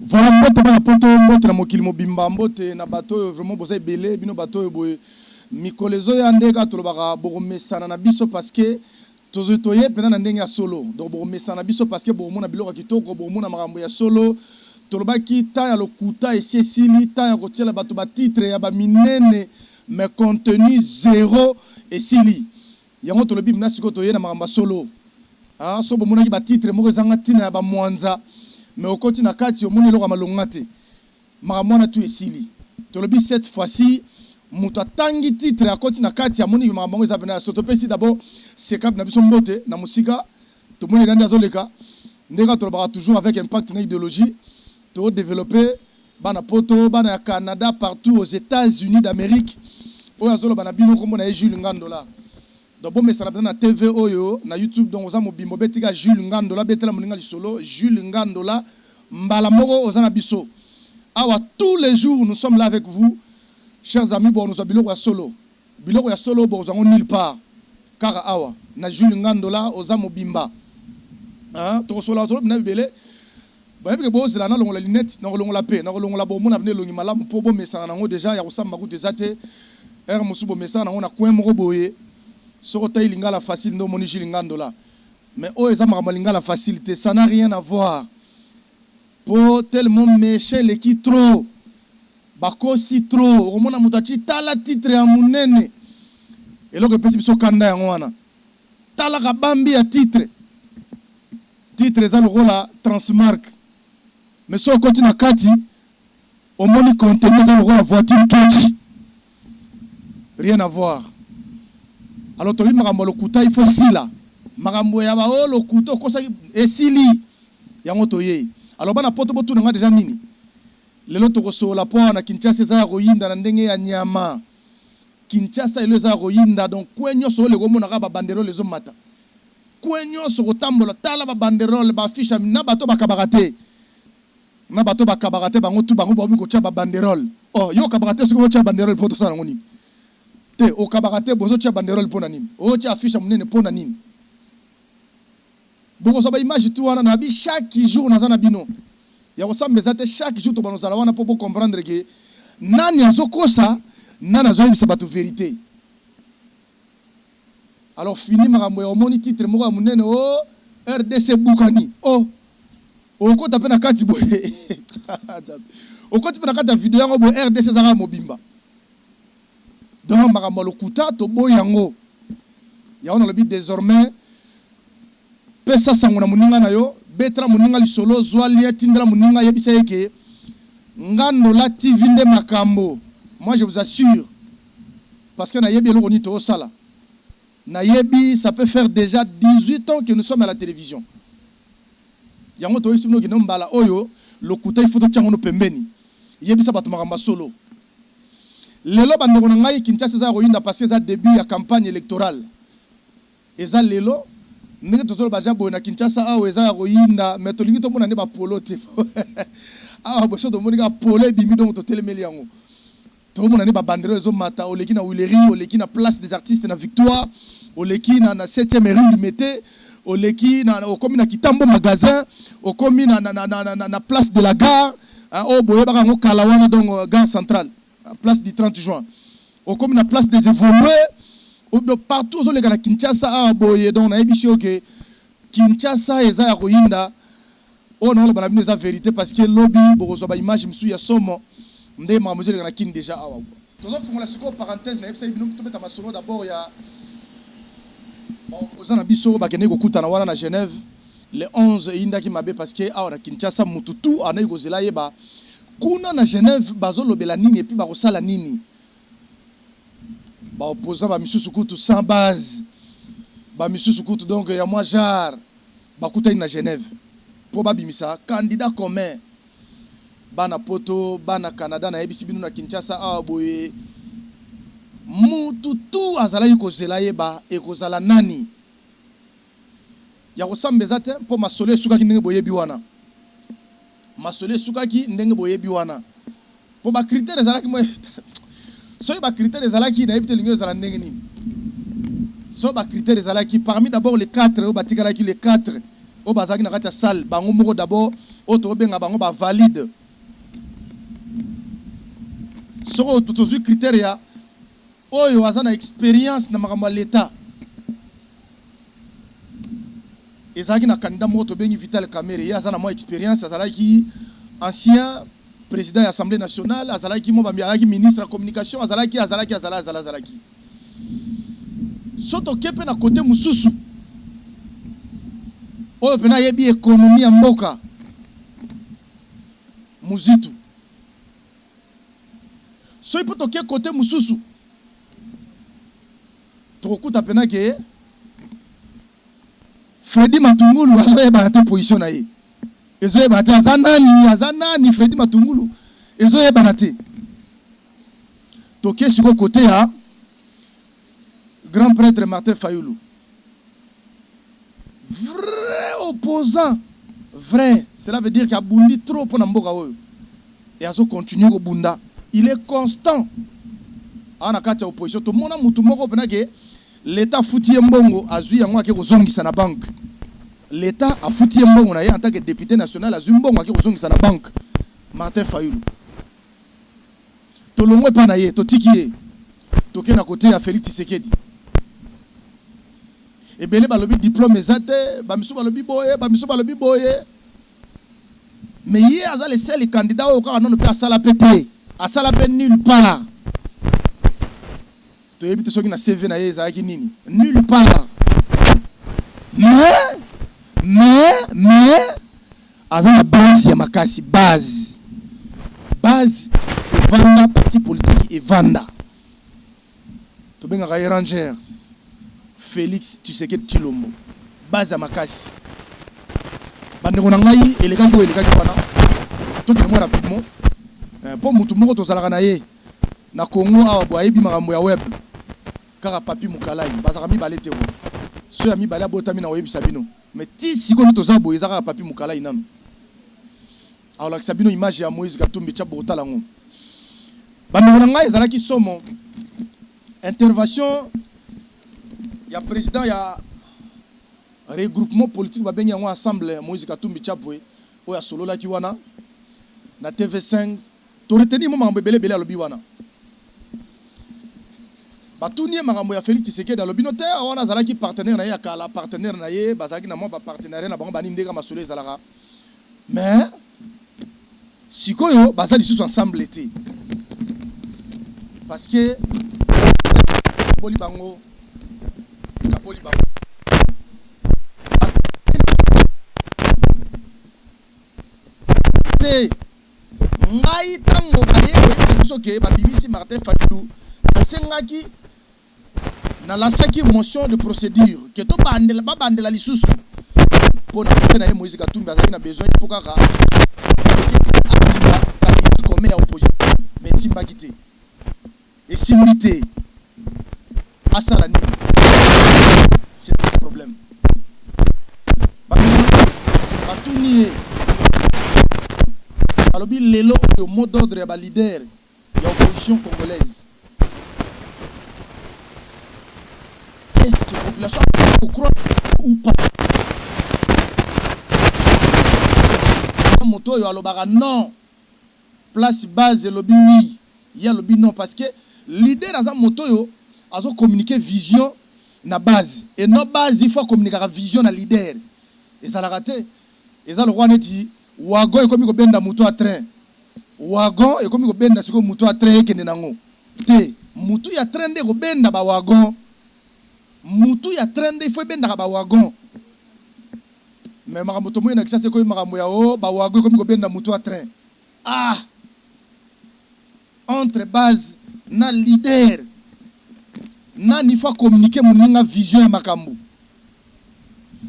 Voilà, mbote bana poto, mbote na mokili mobimba, mbote na bato oyo vraiment boza ebele, bino bato oyo boye mikolo ezoya nde kaka tolobaka bokomesana na biso, parce que tozo toye mpenza na ndenge ya solo. Donc bokomesana na biso parce que bokomona biloko ya kitoko, bokomona makambo ya solo. Tolobaki temps ya lokuta esi esili, temps ya kotiela bato batitre ya baminene mais contenu zéro esili. Yango tolobi mna sikoyo toye na makambo ya solo. Ah, so bomonaki batitre moko ezanga ntina ya bamwanza, mais okoti na kati, omoni eloko ya malonga te. Makambo wana tu esili. Tolobi cette fois-ci moto atangi titre, akoti na kati, amoni makambo yango eza pena ya solo. Topesi d'abord sekap na biso mbote na mosika. Tomoni elandi azoleka ndenge tolobaka, toujours avec impact na idéologie. Todéveloppe bana poto, bana ya Canada, partout aux États-Unis d'Amérique. Oyo azoloba na bino, nkombo na ye Jules Ngandola. Donc bomesana mpenza na TV oyo, na YouTube. Donc oza mobimba, obetika Jules Ngandola, betela moninga lisolo Jules Ngandola, mbala moko oza na biso awa. Tous les jours nous sommes là avec vous, chers amis. Bokozwa biloko ya solo, biloko ya solo bokozwa yango nulle part, kaka awa na Jules Ngandola. Oza mobimba, tokosola tolobi na bibele. Bayebi ke bozela nalongola lunette, nakolongola mpe nakolongola, bomona pene elongi malamu mpo bomesana nango déjà. Ya kosamba kutu eza te, heure mosusu bomesana nango na coin moko boye. Soki otai Lingala Facile nde omoni Jules Ngandola, mais oyo eza makambo ya Lingala Facile te, ça n'a rien à voir, po tellement méchant eleki trop, bakosi trop. Okomona moto ati tala titre ya monene, eloko epesi biso kanda yango wana. Talaka bambi ya titre, titre eza lokola Transmark, mais soki okoti na kati, omoni contenu eza lokola voiture kechi, rien à voir. Alors tolobi makambo ya lokuta il faut sila, makambo ya bao lokuta okosaki esili. Yango toyei. Alors bana poto, botuna nga déjà nini lelo tokosolola, mpo awa na Kinshasa eza ya koyinda na ndenge ya nyama. Kinshasa elo eza ya koyinda. Donc coin nyonso oyo omonaka babanderole ezomata, coin nyonso kotambola, tala babanderole, baaffiche na bato bakabaka te, na bato bakabaka te, bango tu bango baomi kotia babanderole. Oh, yo okabaka te, soki otia banderole mpo tosala yango nini? Te, okabaka te, bozotia banderole mpo na nini? Otia affiche ya monene mpo na nini? Bokozwa baimage tu wana na bi. Chaque jour naza na bino ya kosamba eza te. Chaque jour tobana kozala wana mpo bocomprendre ke nani azokosa, nani azoyebisa bato vérité. Alors fini makambo ya omoni titre moko ya monene o RDC bukani o okota mpe na kati boye, okoti mpe na kati ya video yango boye, RDC ezaka mobimba. Donc makambo ya lokuta toboyi yango. Yango nalobi désormais pesa sango na moninga na yo, betela moninga lisolo, zwa lien, tindela moninga, yebisa ye ke Ngandola TV nde makambo. Moi je vous assure, parce que nayebi eloko nini toosala. Nayebi, ça peut faire déjà 18 ans que nous sommes à la télévision. Yango toyebisi bino kende mbala oyo lokuta il faut totia yango no pembeni, yebisa bato makambo ya solo. Lelo bandeko na ngai, Kinshasa eza ya koyinda parce que eza début ya campagne électorale. Eza lelo ndenge tozoloba ja boye na Kinshasa awa eza ya koyinda, mais tolingi tomona nde bapolo te awa. Boso tomoni kaka polo ebimi, donc totelemeli yango. Tomona nde babanderole ezomata. Oleki na Huilerie, oleki na Place des Artistes na Victoire, oleki na 7e rue Limete, oleki na, okomi na Kitambo Magasin, okomi na place de la gare oyo boyebaka yango kala wana, donc gare centrale, place du 30 juin, okomi na place des Évolués. Donc partout ozoleka na Kinshasa awa boye. Donc nayebisi yo ke Kinshasa eza ya koyinda. Oyo naoloba na bino eza vérité, parce que lobi bokozwa baimage mosusu ya somo nde makambo ezoleka na Kini déjà awa. Tozofungola sikoyo parenthèse. Nayebisaki bino tobeta masolo d'abord ya baopposant na biso bakendeki kokutana wana na Genève le 11. Eyindaki mabe parce que awa na Kinshasa mutu tu andaki kozela yeba kuna na Genève bazolobela nini et puis bakosala nini. Baopposant bamisusu kutu sans base, bamisusu kutu donc ya mwa genre, bakutani na Genève mpo babimisa candidat commun. Bana poto, bana Canada, nayebisi bino na Kinshasa awa boye mutu tu azalaki kozela yeba ekozala nani. Ya kosamba eza te mpo masolo esukaki ndenge boyebi wana, masolo esukaki ndenge boyebi wana, mpo bacritère ezalaki mo. Soki bacritère ezalaki, nayebi te elingi ezala ndenge nini. So bacritère ezalaki parmi d'abord les quatre oyo batikalaki, les quatre oyo bazalaki na kati ya salle, bango moko d'abord. Oyo tokobenga bango ba valide. Soko tozwi critère ya oyo aza na experience na makambo ya l'Etat, ezalaki na candidat moko tobengi Vital Kamerhe, ye aza na mwa experience, azalaki ancien president ya Assemblée nationale, azalaki mwa azalaki ministre ya communication, azalaki azalaki azala azala azalaki. So toke mpe na kote mosusu oyo mpena ayebi ekonomi ya mboka, Muzitu. Soki mpe toke kote mosusu, tokokuta mpena ke Freddy Matungulu azoyebana te position na ye, ezoyebana te aza nani, aza nani Freddy Matungulu ezoyebana te. Toke sikoyo kote ya grand prêtre Martin Fayulu, vrai opposant, vrai, cela veut dire qu'abundi trop pona mboka oyo et azo continuer kobunda, il est constant awa na kati ya opposition. Tomona mutu moko pena ke l'Etat afuti ye mbongo, azwi yango ake kozongisa na banque. L'Etat afuti ye mbongo na ye en tant que député national, azwi mbongo ake kozongisa na banque. Martin Fayulu, tolongwe epa na ye, totiki ye, toke na kote ya Felix Tshisekedi. Ebele balobi diplôme eza te, bamisu balobi boye, bamisu balobi boye, mais ye aza le seul candidat oyo kaka nano mpe asala mpe te, asala mpe nulle part. Toyebi te soki na CV na ye ezalaki nini, nulle part. Mais aza na base ya makasi, base evanda, parti politique evanda, tobengaka ye Rangers. Félix Tshisekedi Tshilombo, base ya makasi. Bandeko na ngai, elekaki oyo elekaki wana, tokende mwa rapidement mpo mutu moko tozalaka na ye na Congo awa bo ayebi makambo ya web, kaka Papi Mukalai. Bazalaka mibale te, so ya mibale abotami na koyebisa bino, mais ti sikoyo nde toza boye, eza kaka Papi Mukalai. Nano akolakisa bino image ya Moïse Katumbi tia bokotala yango. Bandeko na ngai, ezalaki somo intervention ya président ya regroupement politique babengi yango Ensemble, Moïse Katumbi Chapwe, oyo asololaki wana na TV5. Toretenir mo makambo ebele ebele alobi wana. Batuni ye makambo ya Félix Tshisekedi, alobi no te, wana azalaki partenaire na ye ya kala, partenaire na ye, bazalaki na mwa bapartenariat na bango bani ndenge masolo ezalaka, mais sikoyo baza lisusu ensemble te parce que ekaboli bango, ekaboli bango te. Ngai, ntango baye koyebisa biso ke babimisi Martin Fayulu, nasengaki, nalasaki motion de procédure ke tobandela, babandela lisusu mpo na kote na ye. Moïse Katumbi azalaki na besoin mpo kaka abima candidat commun ya opposition, mais esimbaki te, esimbi te. Asala nini? C'est un problème. Batuni ye, balobi lelo oyo mot d'ordre ya baleader ya opposition congolaise, est-ce que population croire ou pas? Moto oyo alobaka non place base elobi oui, ye alobi non, parce que leader aza moto oyo azocommuniquer vision na base et non base il faut acommuniquaka vision na leader. Ezalaka te, eza lokola neti wagon ekomi kobenda moto ya train, wagon ekomi kobenda sikoyo moto ya train ekende nango te. Mutu ya train nde ekobenda bawagon, mutu ya train nde il faut ebendaka bawagon. Mais makambo tomoni na Kinshasa ekomi makambo ya o bawagon ekomi kobenda moto ya train. Ah, entre base na leader, nani il faut communiquer moninga vision ya makambo?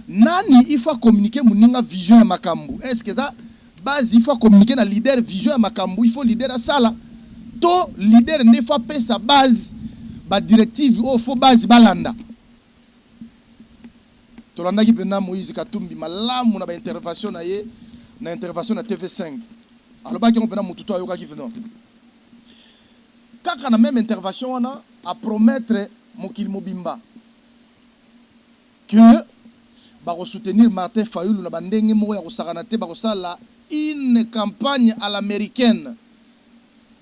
Nani il faut communiquer moninga vision ya makambo? Est ce que eza base il faut communiquer na leader vision ya makambo, il faut leader asala, to leader nde il faut apesa base badirective oyo faut base balanda? Tolandaki mpenza Moïse Katumbi malamu na baintervention na ye, na intervention na TV5, alobaki yango mpenza, motu to ayokaki vraiment. Kaka na même intervention wana, apromettre mokili mobimba que bakosoutenir Martin Fayulu na bandenge moko ya kosakana te, bakosala. une campagne à l'americaine.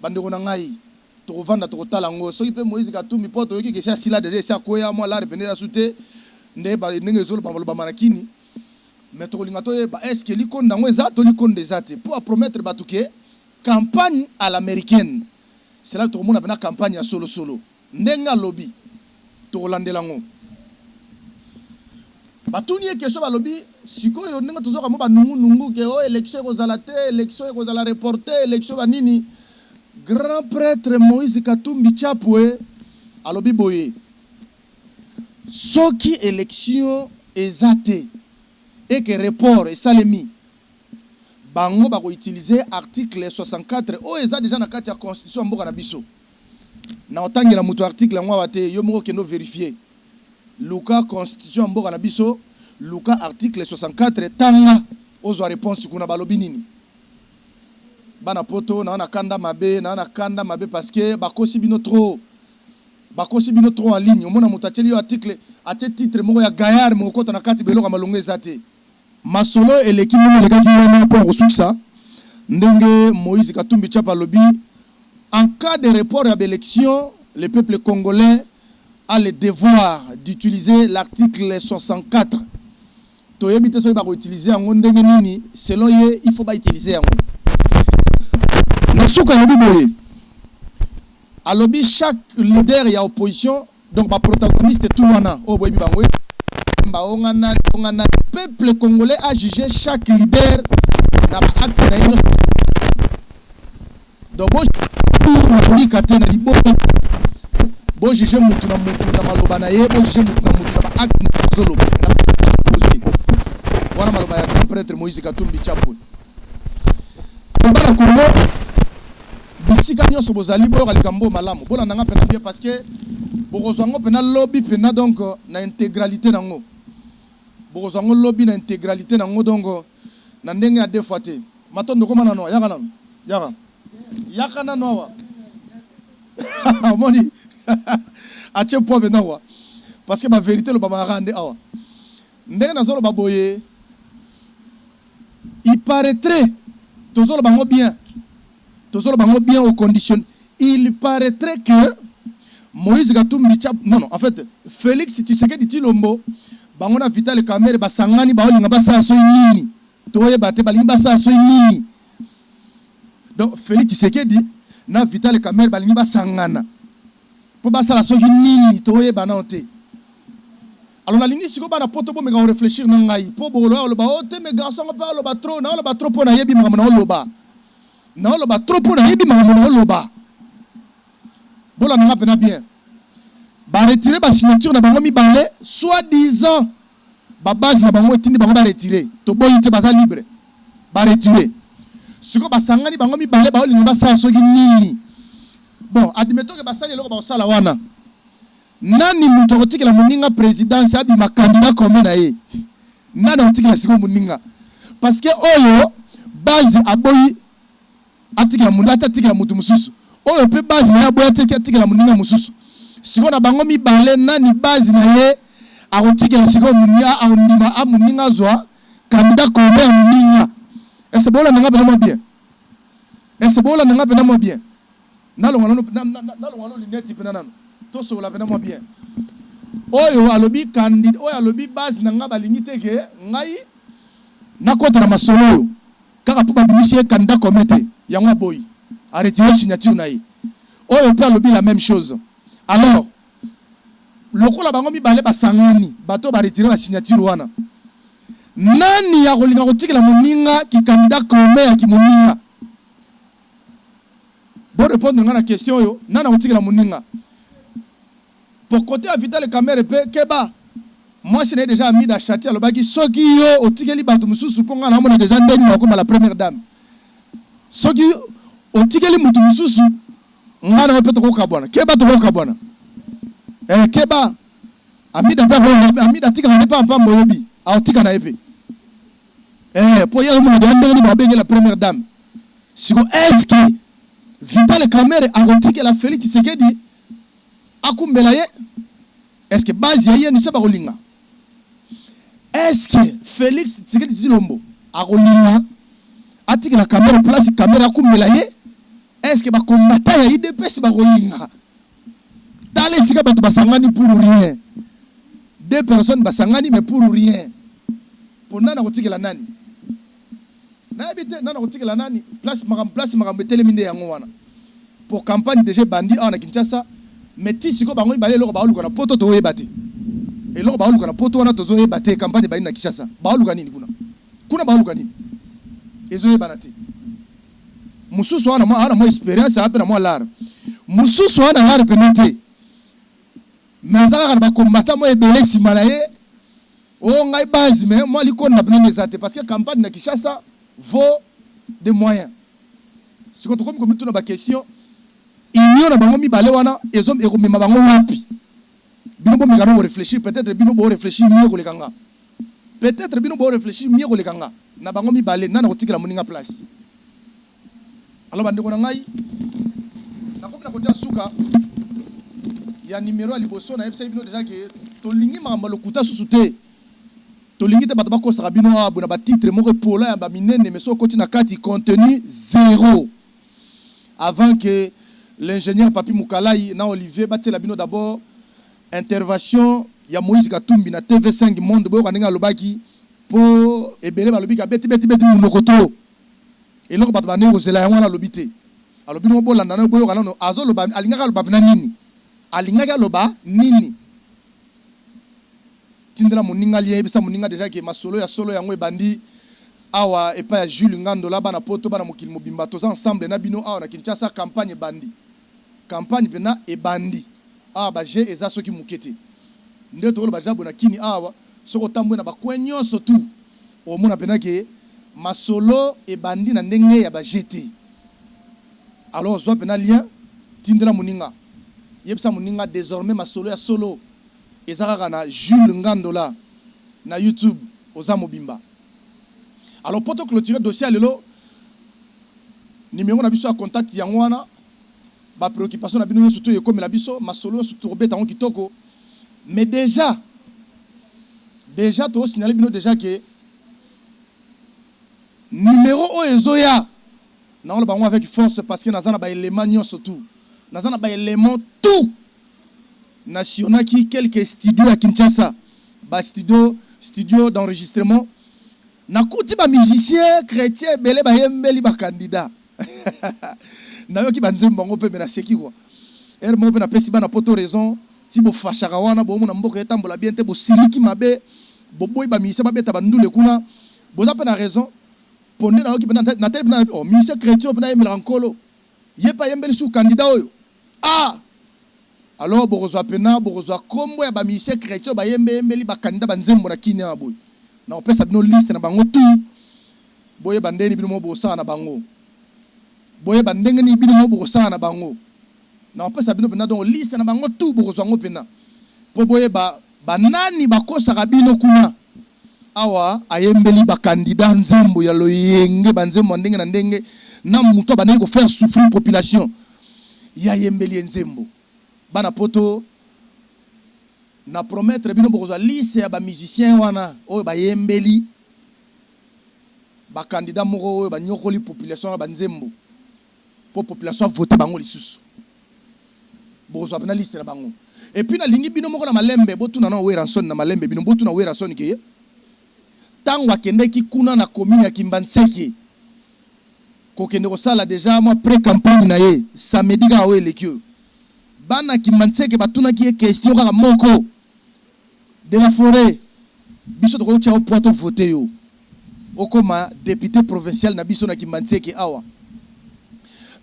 Bandeko na ngai, tokovanda tokotala yango soki mpe Moïse Katumbi, mpo toyoki ke esi asila déjà, esi akweya mwa lare pene eza su te nde ndenge ezolobama na kini. Mais tokolinga toyeba est ce que likonda yango eza to likonda eza te, mpo apromettre bato ke campagne à l'américaine. C'est là tokomona mpena campagne ya solosolo ndenge alobi. Tokolandela yango. Batuni ye question, balobi sikoyo ndenge tozoka mo banungunungu ke o élection ekozala te, élection ekozala reporté, élection banini. Grand prêtre Moïse Katumbi Chapwe alobi boye: soki élection eza te, eke report esalemi, bango bakoutiliser article 64 oyo eza déjà na kati ya constitution ya mboka na biso. Na otangela moto article yango awa te, yo moko okende ovérifier, luka constitution ya mboka na biso, luka article 64, tanga, ozwa réponse kuna balobi nini. Bana Poto, naa na kanda mabe, naa na kanda mabe, parce que bakosi bino trop, bakosi bino trop en ligne. Omona moto atieli yo article, atie titre moko ya gaillard, mokokota na kati, beloko ya malongo eza te. Masolo eleki ndenge elekaki wana. Mpo na kosukisa, ndenge Moïse Katumbi Chapwe alobi, en cas de report ya baélection, le peuple congolais a le devoir d'utiliser l'article 64. Toyebi te soki bakoutiliser yango ndenge nini. Selon ye, il faut bautiliser yango. Na suka, alobi boye, alobi chaque leader ya opposition, donc baprotagoniste tout wana oyo boyebi bango, baongana ongana, peuple congolais a jugé chaque leader na baacte na ye nyonso. Donc bokolika te na libota, bojuger mutu na mutu na maloba na ye, bojuger mutu na mutu na baacte na azoloba na wana. Maloba ya grand prêtre Moïse Katumbi Chapwe. Bana Kongo, bisika nyonso bozali, boyoka likambo malamu, bolandanga mpena bien, parce que bokozwa yango mpena lobi mpena, donc na intégralité nango. Bokozwa yango lobi na intégralité nango, donc na ndenge ya deux fois te. Matondo, koma nano, yaka nano, yaka, yaka nano awa. Omoni atie po mpenza kwa, parce que bavérité elobamaka nde awa. Ndenge nazoloba boye, il paraîtrait, tozoloba yango bien, tozoloba yango bien au condition, il paraîtrait que Moïse Katumbi Chap, non, non, en fait Félix Tshisekedi Tshilombo, bango na Vital Kamerhe basangani, baolinga basala soki nini, toyeba te balingi basala soki nini. Donc Félix Tshisekedi na Vital Kamerhe balingi basangana mpo basala soki nini, toyeba nano te. Alors nalingi sikoyo bana Poto bomeka koréfléchir na ngai, mpo bokoloba oloba o te, mais garçon ngo mpe aloba trop. Naoloba trop mpo nayebi makambo naoloba, naoloba trop mpo nayebi makambo naoloba. Bolanda nga mpena bien. Baretirer basignature na bango mibale, soit disant babase na bango etindi bango baretirer. Toboyi te, baza libre, baretirer. Sikoyo basangani bango mibale, baolinga basala soki nini. Bon, admettons ke basali eloko bakosala wana, nani moto akotikela moninga présidence, abima candidat commun na ye? Nani akotikela sikoyo moninga? Parce que oyo base aboyi atikela moninga, ata atikela moto mosusu, oyo mpe base na ye aboyi atikela moninga mosusu. Sikoyo na bango mibale, nani base na ye akotikela sikoyo moninga, akondima a moninga azwa candidat commun ya moninga? Ese bolanda nga mpena mwa bien? Ese bolanda nga mpena mwa bien? Nalonga nano, nalonga no lunette mpena nano, tosokola mpena mwa bien. Oyo alobi candidat, oyo alobi base na nga balingi te ke ngai nakɔta na masolo oyo, kaka mpo babimisi ye candidat commun te, yango aboyi, aretirer signature na ye. Oyo mpe alobi la même chose. Alors lokola bango mibale basangani, bato baretirer basignature wana, nani ya kolinga kotikela moninga kicandidat commun ya kimoninga? Borépondre nga na question oyo: nani akotikela moninga? Po côté ya Vital Kamerhe mpe, keba, mwasi na ye déjà Amida Chati alobaki: soki yo otikeli bato mosusu, mpo ngai naomona déjà ndenge nakoma la première dame, soki otikeli motu mosusu, ngai na yo mpe tokokabwana. Keba, tokokabwana. Keba, Amida mpe, Amida atikaka nde pampamba, oyebi, aotika na ye mpe, mpo ye azomona déjà ndenge nini babenge la première dame. Siko est ce que Vital Kamerhe akotikela Félix Tshisekedi akumbela ye? Est ce que base ya ye niso bakolinga? Est ce que Félix Tshisekedi Tshilombo akolinga Atikela Kamerhe place, Kamerhe akumbela ye? Est ce que ba combattants ya udps bakolinga? Tala esika bato basangani pour rien. Deux personnes basangani mais pour rien. Po nani akotikela nani? Nayebi te nani akotikela nani place makambo place makambo etelemi nde yango wana. Po campagne dejà ebandi awa na Kinshasa mais ti sikoyo bango mibale eloko baoluka na poto toyeba te. Eloko baoluka na poto wana tozoyeba te campagne ebandi na Kinshasa. Baoluka nini kuna? Kuna baoluka nini? Ezoyebana te. Mususu aza na mwa experience aza pe na mwa lar. Mususu aza na lar pena te. Mais aza kaka na ba combattants mwa ebele sima na ye. Oh ngai base mais mwa likonda pena nde eza te parce que campagne na Kinshasa vaut des moyens. Sikoyo tokomi komituna ba questions, union na bango mibale wana ezo ekomema bango wapi? Bino bomeka nanu ko reflechir, peut-etre bino bo reflechir mieux koleka nga. Peut-etre bino bo reflechir mieux koleka nga. Na bango mibale nani akotikela moninga place? Alors ba ndeko na ngai, nakomi na kotia suka ya numero ya liboso. Nayebisaki bino dejà que tolingi makambo ya lokuta susu te. Tolingi te bato bakosaka bino awa boye na ba titres moko epola ya ba minene mais soki okoti na kati contenu zero. Avant que l'ingenieur Papy Mukalayi na Olivier batiela bino d'abord intervention ya Moïse Katumbi na TV 5 Monde, boyoka ndenge alobaki po ebele balobi ke abeti beti beti munoko trop. Eloko bato bandeki kozela yango wana alobi te. Alobi noko bolanda nayo boyoka nano azoloba alingaki aloba pena nini? Alingaki aloba nini? Tindela moninga lien yebisa moninga dejà ke masolo ya solo yango ebandi awa epai ya Jules Ngandola bana poto bana mokili mobimba toza ensemble na bino awa na Kinshasa campagne ebandi campagne pena ebandi awa ba jeux eza soki muke te nde tokoloba dejà boye na kini awa soki otambwe na ba coin nionso tout omona pena ke masolo ebandi na ndenge ya ba jeux te alors zua pena lien tindela moninga yebisa moninga desormais masolo ya solo Eza kaka na Jules Ngandola na YouTube oza mobimba. Alors po to cloturer dossier ya lelo, numero na biso ya contact yango wana, ba preoccupations na bino nionso tout ekomela biso, masolo nionso tout tokobeta yango kitoko. Mais dejà, dejà tozo signaler bino dejà que numero oyo ezoya, naoloba yango avec force parce que naza na ba elements nionso tout, naza na ba elements tout. Na sillonnaki quelques studios ya Kinshasa, ba studios studio d'enregistrement, nakuti ba musiciens chretiens ebele bayembeli ba candidats. Nayoki ba nzembo yango pe mais naseki quoi. Heure moko pe napesi bana poto raison, ti bo fachaka wana bomona mboka etambola bien te, bosiliki mabe, boboyi ba musiciens babeta ba ndule kuna, boza pe na raison, po nde nayoki penza natali penza oh musicien chretien oyo penza ayembelaka Nkolo, ye pe ayembeli susu candidat oyo? Ah! Alors bokozwa pena bokozwa kombo ya ba musiciens chretiens oyo bayembe yembeli ba candidat ba nzembo na kin awa boye nakopesa bino liste na bango tout boyeba ndenge nini bino moko bokosala na bango boyeba ndenge nini bino moko bokosala na bango nakopesa bino pena donc liste na bango tout bokozwa yango pena po boyeba ba nani bakosaka bino kuna awa ayembeli ba candidat nzembo ya loyenge ba nzembo ya ndenge na ndenge na mutu abandaki ko faire souffrir population ye ayembeli ye nzembo bana poto na promettre bino bokozwa liste ya ba musiciens wana oyo bayembeli ba candidat moko oyo banyokoli population na ba nzembo po population a voter bango lisusu bokozwa pena liste na bango et puis nalingi bino moko na malembe botuna nao Werrason na malembe bino botuna Werrason ke tango akendeki kuna na commune ya Kimbanseke kokende kosala dejà mwa pre campagne na ye samedi kaka oyo eleki oyo bana Kimbanseke batunaki ye question kaka moko De la foret biso tokoki kotia yo poids to voter yo okoma depute provincial na biso na Kimbanseke awa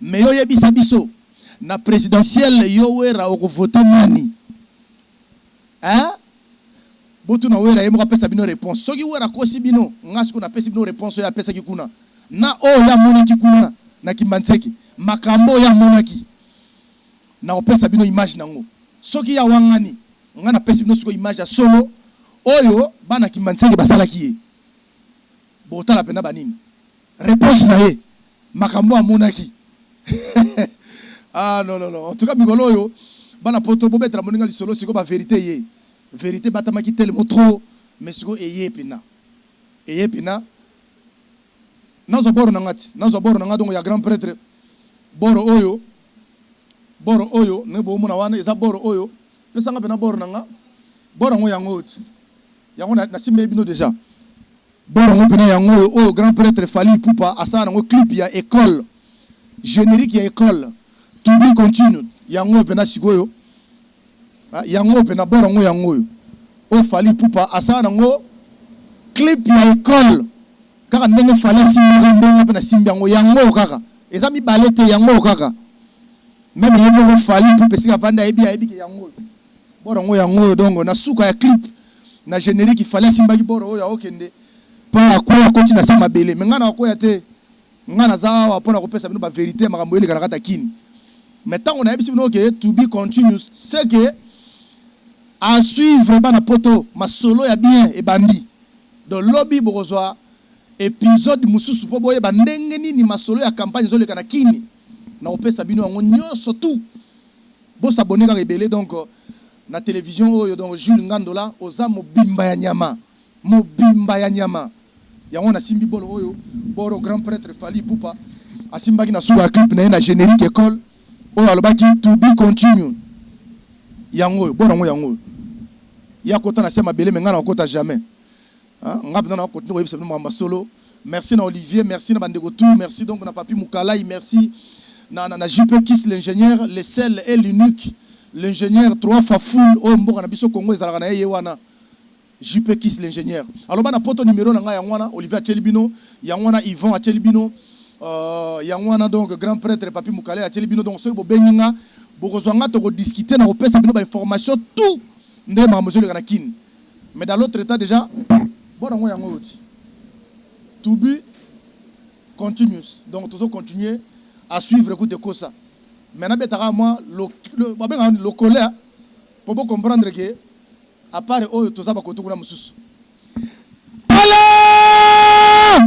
mais yo yebisa biso na presidentielle yo werra oko voter nani hein botuna werra ye moko apesa bino reponse soki werra akosi bino nga sikoyo napesi bino reponse oyo apesaki kuna na oyo ye amonaki kuna na Kimbanseke makambo oyo ye amonaki nakopesa bino image nango soki ye awangani Nga na pesi bino sikoyo image ya solo oyo bana kimbanseke basalaki ye. Botala pena ba nini? Reponse na ye makambo amonaki. Ah non non non en tout cas mikolo oyo bana poto bobetela moninga lisolo sikoyo ba verite eye. Verite ebatamaki tellement trop mais sikoyo eye pena. Eye pena. Nazwa boro na nga ti, nazwa boro na nga donc ya grand pretre, boro oyo, boro oyo ndenge bomona wana eza boro oyo, pesa nga pena boro na nga, boro yango yango oyo ti, yango na simbeli bino dejà, boro yango pena yango oyo, oyo grand pretre Fally Ipupa asala nango clip ya ecole, generique ya ecole, to be continued, yango oyo pena sikoyo, yango oyo pena boro yango yango oyo, oyo Fally Ipupa asala nango clip ya ecole. Kaka ndenge Fally asimbaka ndenge nga pe na simbi yango, yango oyo kaka. Eza mibale te, yango oyo kaka. Meme ye moko Fally Ipupa esika avandi ayebi ayebi ke yango oyo. Bord yango yango oyo donc na suka ya clip na generique Fally asimbaki bord oyo akokende pa akweya akoti na se mabele. Mais nga nakokweya te. Nga naza awa pona kopesa bino ba verite ya makambo eleka na kati ya kin. Mais tango nayebisi bino ke to be continues ce que à suivre bana poto masolo ya bien ebandi. Donc lobi bokozwa episode mususu po boyeba ndenge nini masolo ya campagne ezo leka na kin. Nakopesa bino yango nionso tout. Bo s'abonner kaka ebele donc na television oyo donc Jules Ngandola oza mobimba ya nyama. Mobimba ya nyama. Yango nasimbi bolo oyo boro grand pretre Fally Ipupa asimbaki na suka ya clip na ye na generique ecole oyo alobaki to be continued. Yango oyo boro yango yango oyo. Ye akota na se ya mabele mais nga nakokota jamais. Hein nga penza nako continuer koyebisa bino makambo ya solo. Merci na Olivier, merci na ba ndeko tout, merci donc na Papy Mukalay, merci na na JP Kiss l'ingenieur, le seul et l'unique, l'ingenieur 3 fois full oyo mboka na biso Congo ezalaka na ye ye wana. JP Kiss l'ingenieur. Alors bana poto numero na nga yango wana Olivier atieli bino, yango wana Yvon atieli bino, yango wana donc grand pretre Papy Mukalay atieli bino donc soki bobengi nga bokozwa nga toko discuter na kopesa bino ba informations tout ndenge makambo ezoleka na kin. Mais dans l'autre etat dejà bord yango yango oyo ti. To be continuous donc tozo continuer à suivre kutu ekosa mais nabetaka mwa babengaka nini lokole po bo comprendre que A part oyo toza ba koto kuna mususu. Tala!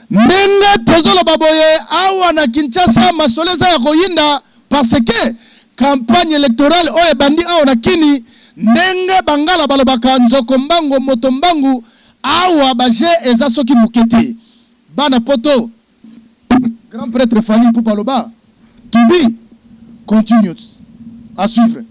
Ndenge tozoloba boye awa na Kinshasa masolo eza ya koyinda parce que campagne electorale oyo ebandi awa na Kini ndenge bangala balobaka nzoko mbango moto mbangu awa ba jeux eza soki muke te. Bana poto grand pretre Fally Ipupa aloba to be continued. À suivre.